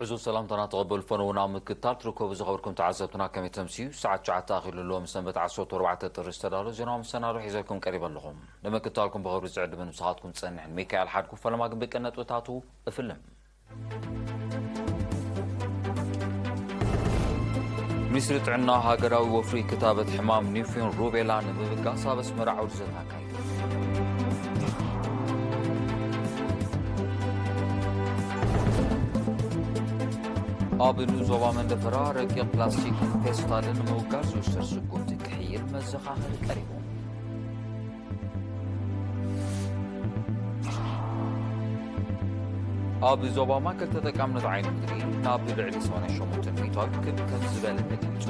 ብዙ ሰላምታና ተቐበሉ ፈነውና ምክትታል ትርከቡ ዝኸበርኩም ተዓዘብትና ከመይ ተምስዩ? ሰዓት ትሽዓተ ኣኺሉ ኣሎ። ምስ ሰንበት ዓሰርተ ኣርባዕተ ጥሪ ዝተዳሎ ዜናዊ መሰናዶ ሒዘልኩም ቀሪበ ኣለኹም። ንምክትታልኩም ብኽብሪ ዝዕድምን ምሳኻትኩም ዝጸንሕን ሚካኤል ሓድጉ። ፈለማ ግን ብቀ ነጥብታቱ እፍልም። ሚኒስትሪ ጥዕና ሃገራዊ ወፍሪ ክታበት ሕማም ኒፊዮን ሩቤላ ንምብጋስ ኣብ ኣስመራ ዓውዲ ዘተ ኣካይዱ። ኣብ ንኡስ ዞባ መንደፈራ ረቂቕ ፕላስቲክን ፌስታልን ንምውጋድ ዝውሰድ ስጉምቲ ክሕይል መዘኻኸሪ ቀሪቡ። ኣብ ዞባ ማእከል ተጠቃምነት ዓይኒ ምድሪ ናብ ልዕሊ ሰማንያ ሸሞንተ ሚእታዊት ክብ ከም ዝበለ ተገሊጹ።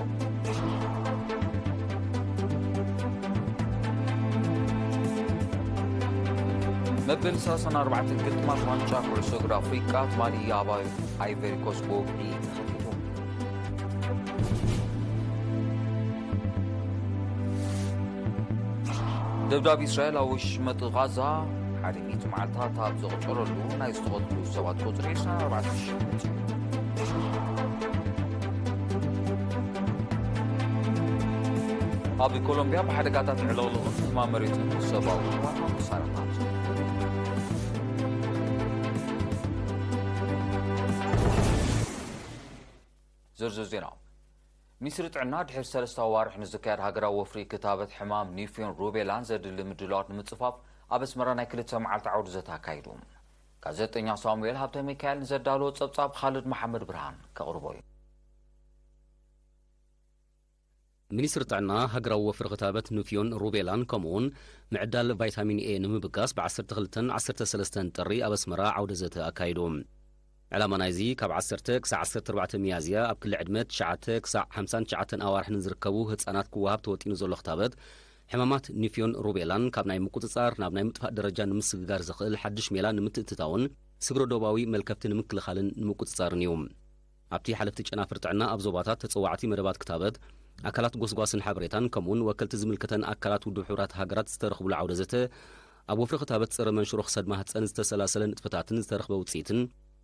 መበል ሰላሳን ኣርባዕተን ግጥማት ዋንጫ ኩዕሶ እግሪ ኣፍሪቃ ትማሊ ኣብ ኣይቨሪ ኮስት ብወግዒ ተኸፊቱ። ደብዳብ እስራኤል ኣብ ወሽመጥ ጋዛ ሓደ ሚእቲ መዓልታት ኣብ ዘቑጸረሉ ናይ ዝተቐትሉ ሰባት ቁጽሪ ዕስራን ኣርባዕተን ሽሕ በጺሑ። ኣብ ኮሎምቢያ ብሓደጋታት ዕልቕልቕን ህማም መሬትን ሰብኣዊ ዋና መሳርያታት። ዝርዝር ዜና። ሚኒስትሪ ጥዕና ድሕሪ ሰለስተ ኣዋርሕ ንዝካየድ ሃገራዊ ወፍሪ ክታበት ሕማም ኒፊዮን ሩቤላን ዘድሊ ምድላዋት ንምጽፋፍ ኣብ ኣስመራ ናይ ክልተ መዓልቲ ዓውዲ ዘተ ኣካይዱ። ጋዜጠኛ ሳሙኤል ሃብተ ሚካኤል ንዘዳለዎ ጸብጻብ ካልድ መሓመድ ብርሃን ከቕርቦ እዩ። ሚኒስትሪ ጥዕና ሃገራዊ ወፍሪ ክታበት ኑፊዮን ሩቤላን ከምኡውን ምዕዳል ቫይታሚን ኤ ንምብጋስ ብ ዓሰርተ ክልተን ዓሰርተ ሰለስተን ጥሪ ኣብ ኣስመራ ዓውደ ዘተ ኣካይዱ። ዕላማ ናይዚ ካብ ዓሰርተ ክሳዕ ዓሰርተ ኣርባዕተ ሚያዝያ ኣብ ክሊ ዕድመ ትሽዓተ ክሳዕ ሓምሳን ትሽዓተን ኣዋርሕ ንዝርከቡ ህጻናት ክወሃብ ተወጢኑ ዘሎ ክታበት ሕማማት ኑፊዮን ሩቤላን ካብ ናይ ምቁጽጻር ናብ ናይ ምጥፋእ ደረጃ ንምስግጋር ዘኽእል ሓድሽ ሜላ ንምትእትታውን ስግረ ዶባዊ መልከፍቲ ንምክልኻልን ንምቁጽጻርን እዩ። ኣብቲ ሓለፍቲ ጨናፍር ጥዕና ኣብ ዞባታት ተጸዋዕቲ መደባት ክታበት፣ ኣካላት ጎስጓስን ሓበሬታን ከምኡውን ወከልቲ ዝምልከተን ኣካላት ውድብ ሕቡራት ሃገራት ዝተረኽቡሉ ዓውደ ዘተ፣ ኣብ ወፍሪ ክታበት ጸረ መንሽሮ ክሰድ ማህጸን ዝተሰላሰለ ንጥፈታትን ዝተረኽበ ውጽኢትን፣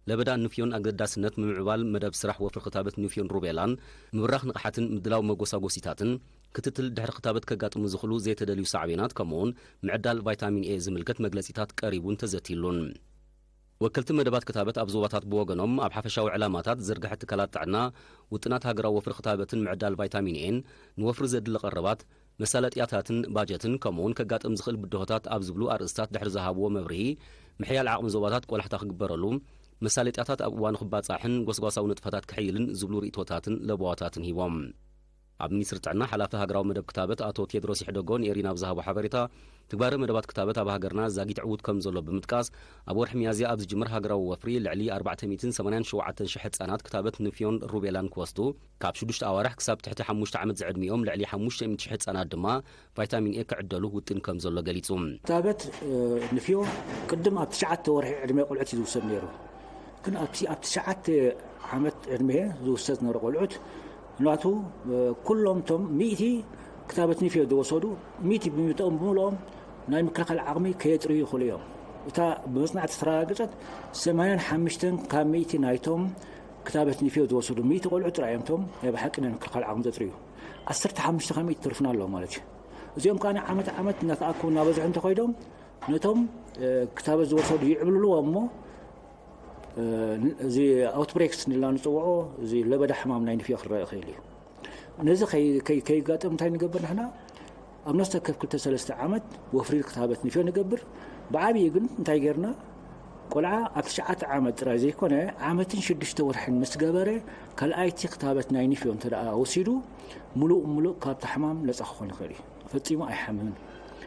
ለበዳ ንፍዮን ኣገዳስነት ምምዕባል መደብ ስራሕ ወፍሪ ክታበት ንፍዮን ሩቤላን፣ ምብራኽ ንቕሓትን ምድላው መጎሳጎሲታትን፣ ክትትል ድሕሪ ክታበት ከጋጥሙ ዝኽእሉ ዘይተደልዩ ሳዕቤናት ከምኡውን ምዕዳል ቫይታሚን ኤ ዝምልከት መግለጺታት ቀሪቡን ተዘትይሉን። ወከልቲ መደባት ክታበት ኣብ ዞባታት ብወገኖም፣ ኣብ ሓፈሻዊ ዕላማታት ዝርግሐ ትካላት ጥዕና፣ ውጥናት ሃገራዊ ወፍሪ ክታበትን ምዕዳል ቫይታሚን ኤን፣ ንወፍሪ ዘድሊ ቀረባት፣ መሳለጥያታትን ባጀትን፣ ከምኡውን ከጋጥም ዝኽእል ብድሆታት ኣብ ዝብሉ ኣርእስታት ድሕሪ ዝሃብዎ መብርሂ፣ ምሕያል ዓቕሚ ዞባታት ቆላሕታ ክግበረሉ፣ መሳለጥያታት ኣብ እዋኑ ክባጻሕን ጎስጓሳዊ ንጥፈታት ክሕይልን ዝብሉ ርእይቶታትን ለበዋታትን ሂቦም። ኣብ ሚኒስትሪ ጥዕና ሓላፊ ሃገራዊ መደብ ክታበት ኣቶ ቴድሮስ ይሕደጎ ንኤሪና ኣብ ዝሃቦ ሓበሬታ፣ ትግባረ መደባት ክታበት ኣብ ሃገርና ዛጊት ዕዉት ከም ዘሎ ብምጥቃስ፣ ኣብ ወርሒ ሚያዝያ ኣብ ዝጅምር ሃገራዊ ወፍሪ ልዕሊ ኣርባዕተ ሚእትን ሰማንያን ሸውዓተን ሽሕ ህጻናት ክታበት ንፍዮን ሩቤላን ክወስዱ፣ ካብ ሽዱሽተ ኣዋርሕ ክሳብ ትሕቲ ሓሙሽተ ዓመት ዝዕድሚኦም ልዕሊ ሓሙሽተ ሚእቲ ሽሕ ህጻናት ድማ ቫይታሚን ኤ ክዕደሉ ውጥን ከም ዘሎ ገሊጹ። ክታበት፣ እ፣ ንፍዮ ቅድም ኣብ ትሽዓተ ወርሒ ዕድመ ቆልዑት እዩ ዝውሰድ ነይሩ። ግን ኣብቲ፣ ኣብ ትሽዓተ ዓመት ዕድመ ዝውሰድ ዝነበረ ቆልዑት ናቱ፣ እ፣ ኩሎም እቶም ሚእቲ ክታበት ኒፍዮ ዝወሰዱ፣ ሚእቲ ብምእቶም ብምልኦም ናይ ምክልኻል ዓቕሚ ከየጥርዩ ይኽእሉ እዮም። እታ ብመጽናዕቲ ዝተረጋገጸት ሰማንያን ሓሙሽተን ካብ ሚእቲ ናይቶም ክታበት ኒፍዮ ዝወሰዱ ሚእቲ ቆልዑ ጥራይ እዮም እቶም ናይ ብሓቂ ናይ ምክልኻል ዓቕሚ ዘጥርዩ። ዓሰርተ ሓሙሽተ ካብ ሚእቲ ተርፉና ኣለዉ ማለት እዩ። እዚኦም ከኣ ዓመት ዓመት እናተኣከቡ እናበዝሑ እንተኸይዶም ነቶም፣ እ፣ ክታበት ዝወሰዱ ይዕብልልዎ እሞ፣ እ፣ እዚ ኣውትብሬክስ ንልና ንጽውዖ፣ እዚ ለበዳ ሕማም ናይ ንፍዮ ክረአ ይኽእል እዩ። ነዚ ከይ-፣ ከይ-፣ ከይጋጥም እንታይ ንገብር ንሕና? ኣብ ነፍሲ ወከፍ ክልተ ሰለስተ ዓመት ወፍሪ ክታበት ንፍዮ ንገብር። ብዓብዪ ግን እንታይ ጌርና? ቆልዓ ኣብ ትሽዓተ ዓመት ጥራይ ዘይኮነ፣ ዓመትን ሽዱሽተ ወርሕን ምስ ገበረ፣ ካልኣይቲ ክታበት ናይ ንፍዮ እንተ ደኣ ወሲዱ፣ ምሉእ ምሉእ ካብቲ ሕማም ነጻ ክኾን ይኽእል እዩ። ፈጺሙ ኣይሓምምን።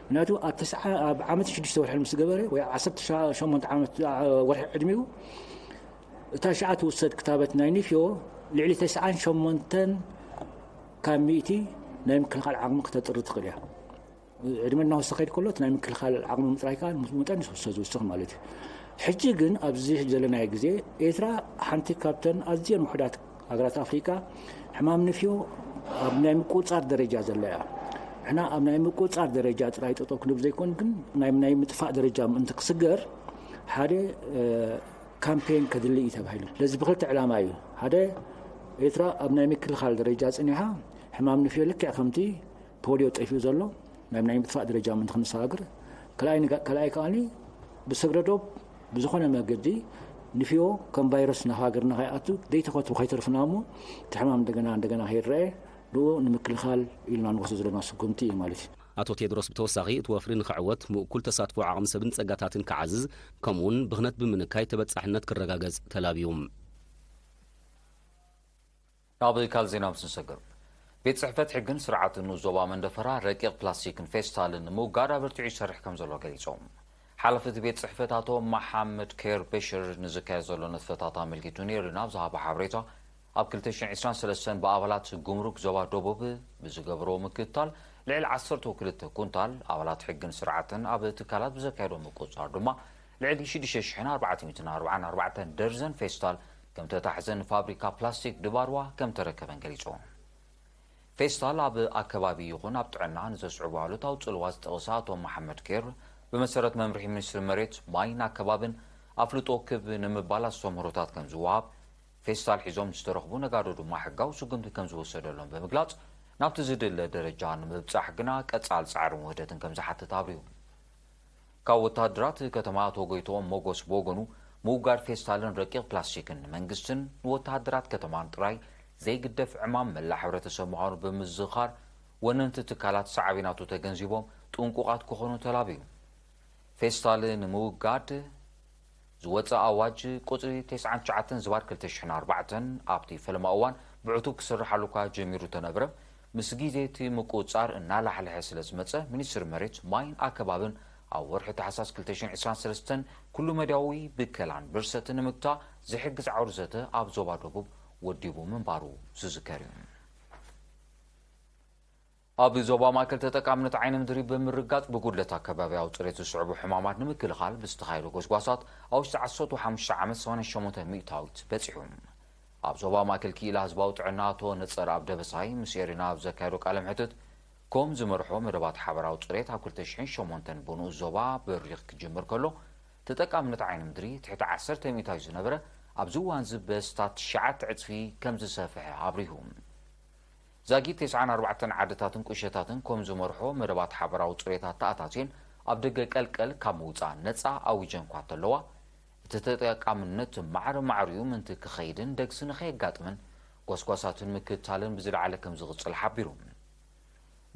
ምክንያቱ ኣብ ተስዓ፣ ኣብ ዓመት ሽዱሽተ ወርሒ ምስ ገበረ ወይ ኣብ ዓሰርተ ሸሞንተ ዓመት፣ ዓ-፣ ወርሒ ዕድሚኡ እታ ሽዓ ትውሰድ ክታበት ናይ ኒፍዮ ልዕሊ ተስዓን ሸሞንተን ካብ ሚእቲ ናይ ምክልኻል ዓቕሚ ክተጥሪ ትኽእል እያ። ዕድመ እናወሰኸ ይድ ከሎ እቲ ናይ ምክልኻል ዓቕሚ ምጥራይ ከኣ መጠን ይውሰ-፣ ዝውስኽ ማለት እዩ። ሕጂ ግን ኣብዚ ዘለናዮ ግዜ ኤርትራ ሓንቲ ካብተን ኣዝየን ውሑዳት ሃገራት ኣፍሪቃ ሕማም ንፍዮ ኣብ ናይ ምቁጽጻር ደረጃ ዘላ እያ። ንሕና ኣብ ናይ ምቁጽጻር ደረጃ ጥራይ ጠጠው ክንብል ዘይኮን ግን ናይ፣ ናይ ምጥፋእ ደረጃ ምእንቲ ክስገር ሓደ፣ እ፣ ካምፔን ከድሊ እዩ ተባሂሉ። ስለዚ ብክልተ ዕላማ እዩ። ሓደ፣ ኤርትራ ኣብ ናይ ምክልኻል ደረጃ ጽኒሓ፣ ሕማም ንፍዮ ልክዕ ከምቲ ፖሊዮ ጠፊኡ ዘሎ ናብ ናይ ምጥፋእ ደረጃ ምእንቲ ክንሰጋግር፣ ካልኣይ ንጋ-፣ ካልኣይ ከኣኒ ብሰግረ ዶብ ብዝኾነ መገዲ ንፍዮ ከም ቫይረስ ናብ ሃገርና ከይኣቱ፣ ዘይተኸትቡ ከይተርፉና እሞ፣ እቲ ሕማም እንደገና፣ እንደገና ከይረአ፣ ንኡ ንምክልኻል ኢልና ንወስዶ ዘለና ስጉምቲ እዩ ማለት እዩ። ኣቶ ቴድሮስ ብተወሳኺ፣ እቲ ወፍሪ ንኽዕወት ምእኩል ተሳትፎ ዓቕሚ ሰብን ጸጋታትን ክዓዝዝ፣ ከምኡውን ብኽነት ብምንካይ ተበጻሕነት ክረጋገጽ ተላብዩ። ናብ ካልእ ዜና ምስ ንሰግር፣ ቤት ጽሕፈት ሕግን ስርዓትን ንኡስ ዞባ መንደፈራ ረቂቕ ፕላስቲክን ፌስታልን ንምውጋድ ኣበርቲዑ ይሰርሕ ከም ዘሎ ገሊጾም። ሓላፊ እቲ ቤት ጽሕፈት ኣቶ መሓመድ ኬር በሽር ንዝካየድ ዘሎ ንጥፈታት ኣመልኪቱ ነይሩ ናብ ዝሃቦ ሓበሬታ፣ ኣብ ክልተ ሽሕን ዕስራን ሰለስተን ብኣባላት ጉምሩክ ዞባ ደቡብ ብዝገበርዎ ምክትታል ልዕሊ ዓሰርተ ክልተ ኩንታል፣ ኣባላት ሕግን ስርዓትን ኣብ ትካላት ብዘካየዶ ምቁጽጻር ድማ ልዕሊ ሽዱሽተ ሽሕን ኣርባዕተ ሚእትን ኣርባዓን ኣርባዕተን ደርዘን ፌስታል ከም ተታሕዘን ፋብሪካ ፕላስቲክ ድባርዋ ከም ተረከበን ገሊጹ። ፌስታል ኣብ ኣከባቢ ይኹን ኣብ ጥዕና ንዘስዕቦ ኣሉታዊ ጽልዋ ዝጠቕሰ ኣቶ መሓመድ ኬር፣ ብመሰረት መምርሒ ሚኒስትሪ መሬት፣ ማይን ኣከባብን ኣፍልጦ ክብ ንምባል ኣስተምህሮታት ከም ዝወሃብ፣ ፌስታል ሒዞም ዝተረኽቡ ነጋዶ ድማ ሕጋዊ ስጉምቲ ከም ዝወሰደሎም ብምግላጽ፣ ናብቲ ዝድለ ደረጃ ንምብጻሕ ግና ቀጻል ጻዕርን ውህደትን ከም ዝሓትት ኣብሪሁ። ካብ ወተሃደራት ከተማ ኣቶ ጎይትኦም ሞጎስ ብወገኑ፣ ምውጋድ ፌስታልን ረቂቕ ፕላስቲክን ንመንግስትን ንወተሃደራት ከተማን ጥራይ ዘይግደፍ ዕማም መላእ ሕብረተሰብ ምዃኑ ብምዝኻር፣ ወነንቲ ትካላት ሳዕቤናቱ ተገንዚቦም ጥንቁቓት ክኾኑ ተላብዩ። ፌስታል ንምውጋድ ዝወጸ ኣዋጅ ቁጽሪ ተስዓን ትሽዓተን ዝባር ክልተ ሽሕን ኣርባዕተን ኣብቲ ፈለማ እዋን ብዕቱብ ክስርሓሉ እኳ ጀሚሩ እንተነበረ፣ ምስ ግዜ እቲ ምቁጽጻር እናላሕለሐ ስለ ዝመጸ፣ ሚኒስትሪ መሬት፣ ማይን ኣከባብን ኣብ ወርሒ ታሕሳስ ክልተ ሽሕን ዕስራን ሰለስተን ኩሉ መዳያዊ ብከላን ብርሰትን ንምግታእ ዝሕግዝ ዓውዲ ዘተ ኣብ ዞባ ደቡብ ወዲቡ ምንባሩ ዝዝከር እዩ። ኣብ ዞባ ማእከል ተጠቃምነት ዓይኒ ምድሪ ብምርጋጽ ብጉድለት ኣከባብያዊ ጽሬት ዝስዕቡ ሕማማት ንምክልኻል ብዝተኻየዱ ጎስጓሳት ኣብ ውሽጢ ዓሰርተ ሓሙሽተ ዓመት ሰማንያ ሸሞንተ ሚእታዊት በጺሑ። ኣብ ዞባ ማእከል ክኢላ ህዝባዊ ጥዕና ኣቶ ነጸርኣብ ደበሳይ ምስ ኤሪና ኣብ ዘካየዶ ቃለ መሕትት፣ ኮም ዝመርሖ መደባት ሓበራዊ ጽሬት ኣብ ክልተ ሽሕን ሸሞንተን ብንኡስ ዞባ በሪኽ ክጅምር ከሎ፣ ተጠቃምነት ዓይኒ ምድሪ ትሕቲ ዓሰርተ ሚእታዊት ዝነበረ ኣብዚ እዋንዚ በስታት ትሽዓተ ዕጽፊ ከም ዝሰፍሐ ኣብሪሁ። ዛጊት ተስዓን ኣርባዕተን ዓድታትን ቁሸታትን ኮም ዝመርሖ መደባት ሓበራዊ ጽሬት ኣተኣታትየን ኣብ ደገ ቀልቀል ካብ ምውጻእ ነጻ ኣዊጀን እኳ እንተለዋ፣ እቲ ተጠቃምነት ማዕረ ማዕሪኡ ምእንቲ ክኸይድን ደግሲ ንኸየጋጥምን ጎስጓሳትን ምክትታልን ብዝለዓለ ከም ዝቕጽል ሓቢሩ።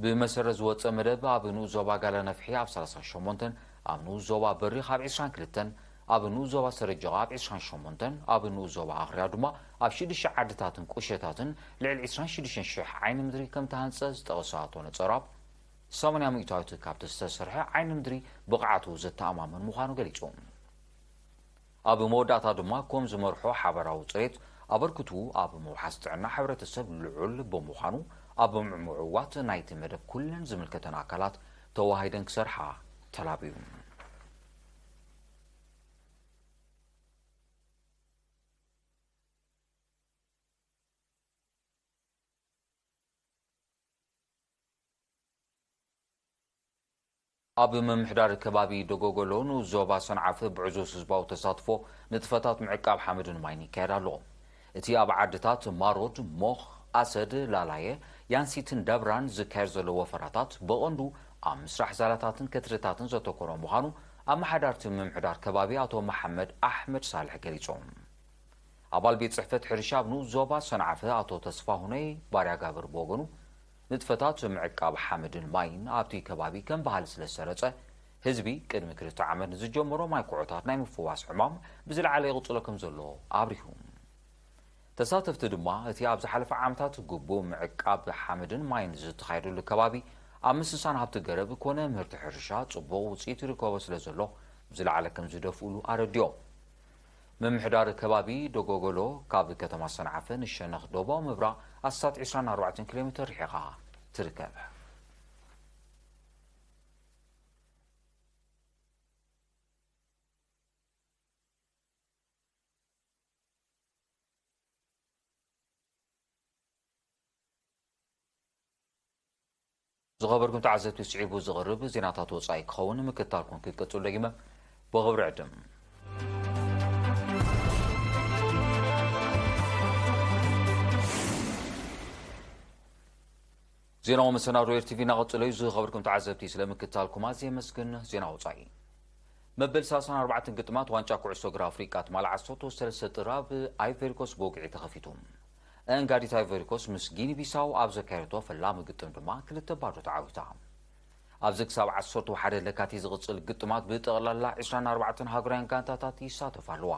ብመሰረት ዝወጸ መደብ፣ ኣብ ንኡስ ዞባ ጋላ ነፍሒ ኣብ ሰላሳን ሸሞንተን፣ ኣብ ንኡስ ዞባ በሪኽ ኣብ ዕስራን ክልተን፣ ኣብ ንኡስ ዞባ ሰረጀቓ ኣብ ዕስራን ሸሞንተን፣ ኣብ ንኡስ ዞባ ኣኽርያ ድማ ኣብ ሽዱሽተ ዓድታትን ቁሸታትን ልዕሊ ዕስራን ሽዱሽተን ሽሕ ዓይኒ ምድሪ ከም ተሃንጸ ዝጠቐሰ ኣቶ ነጸራብ፣ ሰማንያ ሚእታዊት ካብቲ ዝተሰርሐ ዓይኒ ምድሪ ብቕዓቱ ዘተኣማምን ምዃኑ ገሊጹ። ኣብ መወዳእታ ድማ፣ ኮም ዝመርሖ ሓበራዊ ጽሬት ኣበርክትኡ ኣብ ምውሓስ ጥዕና ሕብረተሰብ ልዑል ብምዃኑ፣ ኣብ ምዕሙዕዋት ናይቲ መደብ ኩለን ዝምልከተን ኣካላት ተዋሂደን ክሰርሓ ተላብዩ። ኣብ ምምሕዳር ከባቢ ደጎጎሎ ንኡስ ዞባ ሰንዓፈ ብዕዙዝ ህዝባዊ ተሳትፎ ንጥፈታት ምዕቃብ ሓመድን ማይን ይካየድ ኣሎ። እቲ ኣብ ዓድታት ማሮድ፣ ሞኽ፣ ኣሰድ፣ ላላየ፣ ያንሲትን ደብራን ዝካየድ ዘሎ ወፈራታት ብቐንዱ ኣብ ምስራሕ ዛላታትን ከትርታትን ዘተኮረ ምዃኑ ኣመሓዳርቲ ምምሕዳር ከባቢ ኣቶ መሓመድ ኣሕመድ ሳልሕ ገሊጾም። ኣባል ቤት ጽሕፈት ሕርሻ ኣብ ንኡስ ዞባ ሰንዓፈ ኣቶ ተስፋሁነይ ባርያጋብር ብወገኑ፣ ንጥፈታት ምዕቃብ ሓመድን ማይን ኣብቲ ከባቢ ከም ባህሊ ስለ ዝሰረጸ፣ ህዝቢ ቅድሚ ክልተ ዓመት ንዝጀመሮ ማይ ኩዖታት ናይ ምፍዋስ ዕማም ብዝለዓለ ይቕጽሎ ከም ዘሎ ኣብሪሁ። ተሳተፍቲ ድማ፣ እቲ ኣብ ዝሓለፈ ዓመታት ግቡእ ምዕቃብ ሓመድን ማይን ዝተኻየደሉ ከባቢ፣ ኣብ ምስሳን ሃብቲ ገረብ ኮነ ምህርቲ ሕርሻ ጽቡቕ ውጽኢት ይርከቦ ስለ ዘሎ፣ ብዝለዓለ ከም ዝደፍኡሉ ኣረዲኦም። ምምሕዳር ከባቢ ደጎጎሎ፣ ካብ ከተማ ሰንዓፈ ንሸነኽ ደቡባዊ ምብራቕ ኣስታት ዕስራን ኣርባዕተን ኪሎ ሜተር ርሒቓ ትርከብ። ዝኸበርኩም ተዓዘብቲ፣ ስዒቡ ዝቕርብ ዜናታት ወጻኢ ክኸውን ምክትታልኩም ክቅጽል ደጊመ ብኽብሪ ዕድም። ዜናዊ መሰናዶ ኤር ቲ ቪ እናቐጸለ እዩ። ዝኸበርኩም ተዓዘብቲ፣ ስለ ምክትታልኩም ኣዝየ የመስግን። ዜና ወጻኢ። መበል ሰላሳን ኣርባዕተን ግጥማት ዋንጫ ኩዕሶ እግሪ ኣፍሪቃ ትማል ዓሰርተ ሰለስተ ጥሪ ኣብ ኣይቨሪኮስ ብወግዒ ተኸፊቱ። ኣንጋዲት ኣይቨሪኮስ ምስ ጊኒ ቢሳው ኣብ ዘካየደቶ ፈላሚ ግጥም ድማ ክልተ ባዶ ተዓዊታ። ኣብዚ ክሳብ ዓሰርተ ሓደ ለካቲት ዝቕጽል ግጥማት ብጠቕላላ ዕስራን ኣርባዕተን ሃገራውያን ጋንታታት ይሳተፋ ኣለዋ።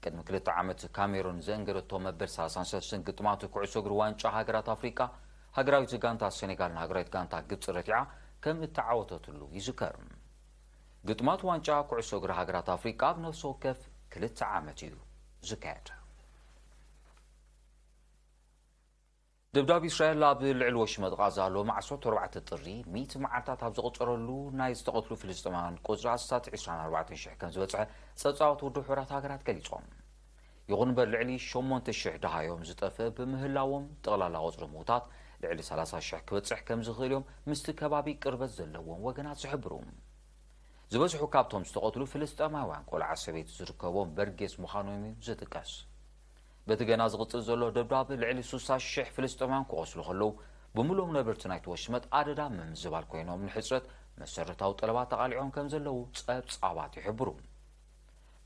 ቅድሚ ክልተ ዓመት ካሜሩን ዘእንገደቶ መበል ሰላሳን ሰለስተን ግጥማት ኩዕሶ እግሪ ዋንጫ ሃገራት ኣፍሪቃ፣ ሃገራዊት ጋንታ ሴኔጋል ንሃገራዊት ጋንታ ግብጺ ረቲዓ ከም እተዓወተትሉ ይዝከር። ግጥማት ዋንጫ ኩዕሶ እግሪ ሃገራት ኣፍሪቃ ኣብ ነፍሲ ወከፍ ክልተ ዓመት እዩ ዝካየድ። ደብዳብ እስራኤል ኣብ ልዕሊ ወሽመጥ ቓዛ ሎሚ ዓሰርተ ኣርባዕተ ጥሪ፣ ሚእቲ መዓልታት ኣብ ዝቑጸረሉ ናይ ዝተቐትሉ ፍልስጤማውያን ቁጽሪ ኣስታት ዕስራን ኣርባዕተን ሽሕ ከም ዝበጽሐ ጸብጻባት ውድብ ሕቡራት ሃገራት ገሊጾም። ይኹን እምበር፣ ልዕሊ ሸሞንተ ሽሕ ደሃዮም ዝጠፍእ ብምህላዎም፣ ጠቕላላ ቁጽሪ ምዉታት ልዕሊ ሰላሳ ሽሕ ክበጽሕ ከም ዝኽእል እዮም ምስቲ ከባቢ ቅርበት ዘለዎም ወገናት ዝሕብሩ። ዝበዝሑ ካብቶም ዝተቐትሉ ፍልስጤማውያን ቆልዓ ሰበይቲ ዝርከቦም በርጌስ ምዃኖም እዩ ዝጥቀስ። በቲ ገና ዝቕጽል ዘሎ ደብዳብ፣ ልዕሊ ስሳ ሽሕ ፍልስጤማውያን ክቖስሉ ከለዉ፣ ብምሉኦም ነበርቲ ናይቲ ወሽመጥ ኣደዳ ምምዝባል ኮይኖም፣ ንሕጽረት መሰረታዊ ጠለባት ተቓሊዖም ከም ዘለዉ ጸብጻባት ይሕብሩ።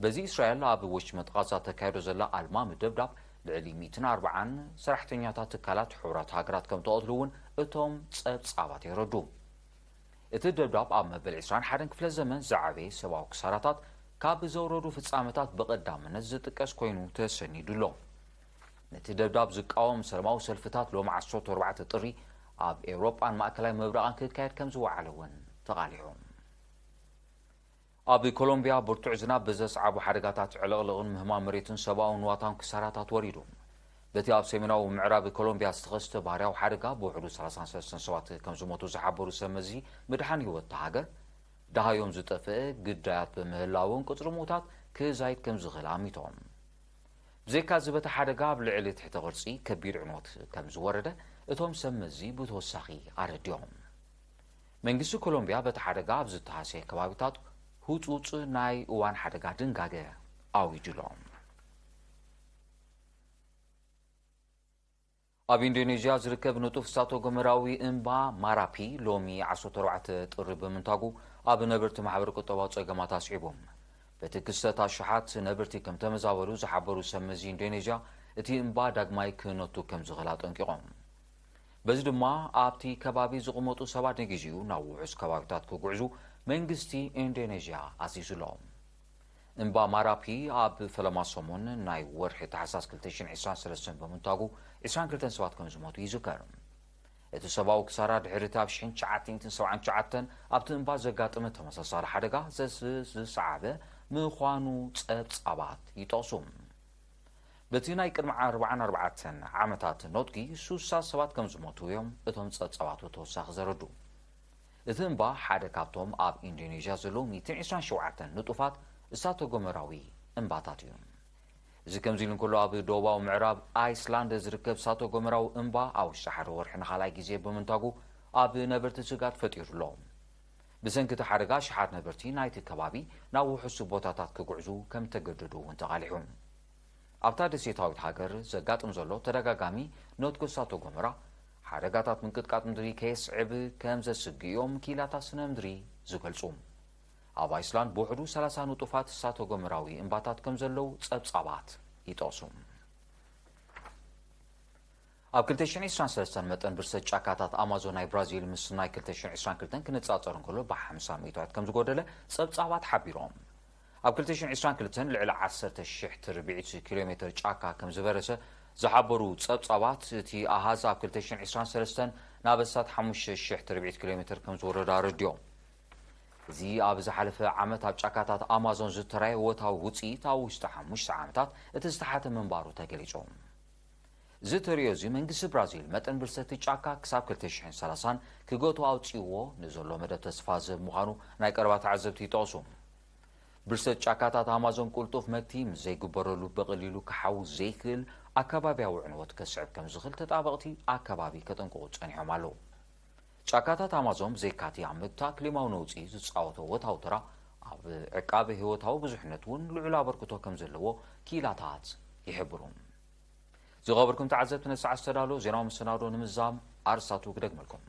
በዚ እስራኤል ኣብ ወሽመጥ ቓዛ ተካይዶ ዘላ ኣልማሚ ደብዳብ፣ ልዕሊ ሚእትን ኣርባዓን ሰራሕተኛታት ትካላት ሕቡራት ሃገራት ከም ተቐትሉ እውን እቶም ጸብጻባት የረዱ። እቲ ደብዳብ ኣብ መበል ዕስራን ሓደን ክፍለ ዘመን ዝዓበየ ሰብኣዊ ክሳራታት ካብ ዘውረዱ ፍጻመታት ብቐዳምነት ዝጥቀስ ኮይኑ ተሰኒዱ ኣሎ። ነቲ ደብዳብ ዝቃወም ሰላማዊ ሰልፍታት ሎሚ ዓሰርተ ኣርባዕተ ጥሪ ኣብ ኤውሮጳን ማእከላይ ምብራቕን ክካየድ ከም ዝወዓለ እውን ተቓሊዑ። ኣብ ኮሎምቢያ ብርቱዕ ዝናብ ብዘስዓቦ ሓደጋታት ዕልቕልቕን ምህማም መሬትን ሰብኣዊ ንዋታውን ክሳራታት ወሪዱ። በቲ ኣብ ሰሜናዊ ምዕራብ ኮሎምቢያ ዝተኸስተ ባህርያዊ ሓደጋ ብውሕዱ ሰላሳን ሰለስተን ሰባት ከም ዝሞቱ ዝሓበሩ ሰብ መዚ ምድሓን ህይወት እታ ሃገር፣ ደሃዮም ዝጠፍአ ግዳያት ብምህላውን ቁጽሪ ምዉታት ክዛይድ ከም ዝኽእል ኣሚቶም። ብዘይካ እዚ፣ በቲ ሓደጋ ኣብ ልዕሊ ትሕተ ቅርጺ ከቢድ ዕንወት ከም ዝወረደ እቶም ሰብ መዚ ብተወሳኺ ኣረዲኦም። መንግስቲ ኮሎምቢያ በቲ ሓደጋ ኣብ ዝተሃስየ ከባቢታት ህጹጽ ናይ እዋን ሓደጋ ድንጋገ ኣዊጁ ኣሎ። ኣብ ኢንዶኔዥያ ዝርከብ ንጡፍ እሳተ ጎመራዊ እምባ ማራፒ ሎሚ ዓሰርተ ኣርባዕተ ጥሪ ብምንታጉ ኣብ ነበርቲ ማሕበረ ቁጠባዊ ጸገማት ኣስዒቡ። በቲ ክስተት ኣሽሓት ነበርቲ ከም ተመዛበሉ ዝሓበሩ ሰብ መዚ ኢንዶኔዥያ፣ እቲ እምባ ዳግማይ ክነቱ ከም ዝኽእል ኣጠንቂቖም። በዚ ድማ ኣብቲ ከባቢ ዝቕመጡ ሰባት ንግዜኡ ናብ ውሑስ ከባቢታት ክጉዕዙ መንግስቲ ኢንዶኔዥያ ኣዚዙ ኣሎ። እምባ ማራፒ ኣብ ፈለማ ሰሙን ናይ ወርሒ ታሕሳስ ክልተ ሽሕን ዕስራን ሰለስተን ብምንታጉ ዕስራን ክልተን ሰባት ከም ዝሞቱ ይዝከር። እቲ ሰብኣዊ ክሳራ ድሕሪ እቲ ኣብ ሽሕን ትሽዓተ ሚእትን ሰብዓን ትሽዓተን ኣብቲ እምባ ዘጋጠመ ተመሳሳሊ ሓደጋ ዘስ-፣ ዝሰዓበ ምዃኑ ጸብጻባት ይጠቕሱ። በቲ ናይ ቅድሚ ኣርባዓን ኣርባዕተን ዓመታት ነትጒ፣ ሱሳ ሰባት ከም ዝሞቱ እዮም እቶም ጸብጻባት ብተወሳኺ ዘረዱ። እቲ እምባ ሓደ ካብቶም ኣብ ኢንዶኔዥያ ዘለዉ ሚእትን ዕስራን ሸውዓተን ንጡፋት እሳተ ጎመራዊ እምባታት እዩ። እዚ ከምዚ ኢሉ እንከሎ፣ ኣብ ደቡባዊ ምዕራብ ኣይስላንድ ዝርከብ እሳተ ጎመራዊ እምባ ኣብ ውሽጢ ሓደ ወርሒ ንኻልኣይ ግዜ ብምንታጉ ኣብ ነበርቲ ስግኣት ፈጢሩ ኣሎ። ብሰንኪ እቲ ሓደጋ፣ ኣሽሓት ነበርቲ ናይቲ ከባቢ ናብ ውሑስ ቦታታት ክጉዕዙ ከም ተገደዱ እውን ተቓሊሑ። ኣብታ ደሴታዊት ሃገር ዘጋጥም ዘሎ ተደጋጋሚ ነትጎ እሳተ ጎመራ፣ ሓደጋታት ምንቅጥቃጥ ምድሪ ከየስዕብ ከም ዘስግእ እዮም ክኢላታት ስነ ምድሪ ዝገልጹ። ኣብ ኣይስላንድ ብውሕዱ ሰላሳ ንጡፋት እሳተ ጎመራዊ እምባታት ከም ዘለዉ ጸብጻባት ይጠቕሱ። ኣብ ክልተ ሽሕን ዕስራን ሰለስተን መጠን ብርሰት ጫካታት ኣማዞን ናይ ብራዚል ምስ ናይ ክልተ ሽሕን ዕስራን ክልተን ክነጻጸር እንከሎ ብሓምሳ ሚእታዊት ከም ዝጎደለ ጸብጻባት ሓቢሮም። ኣብ ክልተ ሽሕን ዕስራን ክልተን ልዕሊ ዓሰርተ ሽሕ ትርብዒት ኪሎ ሜተር ጫካ ከም ዝበረሰ ዝሓበሩ ጸብጻባት፣ እቲ ኣሃዝ ኣብ ክልተ ሽሕን ዕስራን ሰለስተን ናብ ኣስታት ሓሙሽተ ሽሕ ትርብዒት ኪሎ ሜተር ከም ዝወረደ ኣረዲኦም። እዚ ኣብ ዝሓለፈ ዓመት ኣብ ጫካታት ኣማዞን ዝተራየ ወታዊ ውጽኢት ኣብ ውሽጢ ሓሙሽተ ዓመታት እቲ ዝተሓተ ምንባሩ ተገሊጹ። እዚ ተርእዮ እዚ መንግስቲ ብራዚል መጠን ብርሰት ጫካ ክሳብ ክልተ ሽሕን ሰላሳን ክገትኦ ኣውጺእዎ ንዘሎ መደብ ተስፋ ዝህብ ምዃኑ ናይ ቀረባ ተዓዘብቲ ይጠቕሱ። ብርሰት ጫካታት ኣማዞን ቅልጡፍ መግቲ ምስ ዘይግበረሉ ብቐሊሉ ክሓዊ ዘይክእል ኣከባብያዊ ዕንወት ከስዕብ ከም ዝኽእል ተጣበቕቲ ኣከባቢ ከጠንቅቑ ጸኒሖም ኣለዉ። ጫካታት ኣማዞን ብዘይካ'ቲ ኣብ ምግታእ ክሊማዊ ነውጺ ዝጻወቶ ወታዊ ተራ፣ ኣብ ዕቃበ ህይወታዊ ብዙሕነት እውን ልዑል ኣበርክቶ ከም ዘለዎ ክኢላታት ይሕብሩ። ዝኸበርኩም ተዓዘብቲ፣ ነቲ ሰዓት ዝተዳለወ ዜናዊ መሰናዶ ንምዝዛም ኣርስታቱ ክደግመልኩም።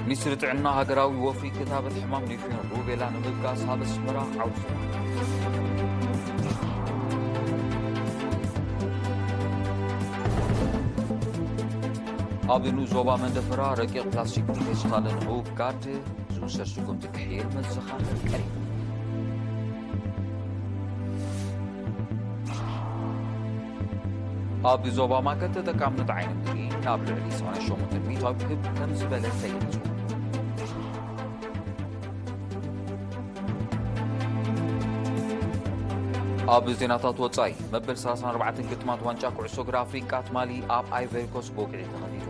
ሚኒስትሪ ጥዕና ሃገራዊ ወፍሪ ክታበት ሕማም ኒፊዮን ሩቤላ ንምብጋስ ኣብ ኣስመራ ዓውዲ። ኣብ ንኡስ ዞባ መንደፈራ ረቂቕ ፕላስቲክ ፌስታል ንምውጋድ ዝውሰድ ስጉምቲ ክሕየል መዘኻኸሪ ቀሪቡ። ኣብ ዞባ ማከት ተጠቃምነት ዓይኒ ምድሪ ናብ ልዕሊ ሰማንያ ሸሞንተ ሚእታዊ ክብ ከም ዝበለ ተገሊጹ። ኣብ ዜናታት ወጻኢ፣ መበል ሰላሳን ኣርባዕተን ግጥማት ዋንጫ ኩዕሶ እግሪ ኣፍሪቃ ትማሊ ኣብ ኣይቨሪኮስ ብወግዒ ተኸፊቱ።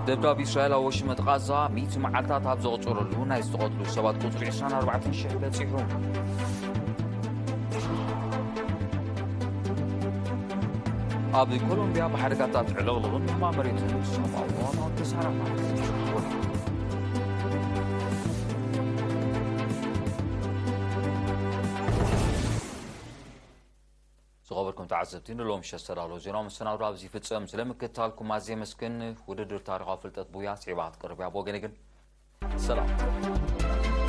ደብዳብ እስራኤል ኣብ ወሽመጥ ቓዛ ሚእቲ መዓልታት ኣብ ዘቑጸረሉ፣ ናይ ዝተቐትሉ ሰባት ቁጽሪ ዕስራን ኣርባዕተን ሽሕ በጺሑ። ኣብ ኮሎምቢያ ብሓደጋታት ዕልቕልቕን ህማ መሬትን ሰብኣዊ ክሳራታት ወሪዱ። ዝኸበርኩም ተዓዘብቲ፣ ንሎም ምሸት ዝተዳለወ ዜና መሰናዶ ኣብዚ ይፍጸም። ስለ ምክትታልኩም ኣዝየ የመስግን። ውድድር ታሪኻዊ ፍልጠት ቡያ ስዒባ ክትቀርብ እያ። ብወገነይ ግን ሰላም።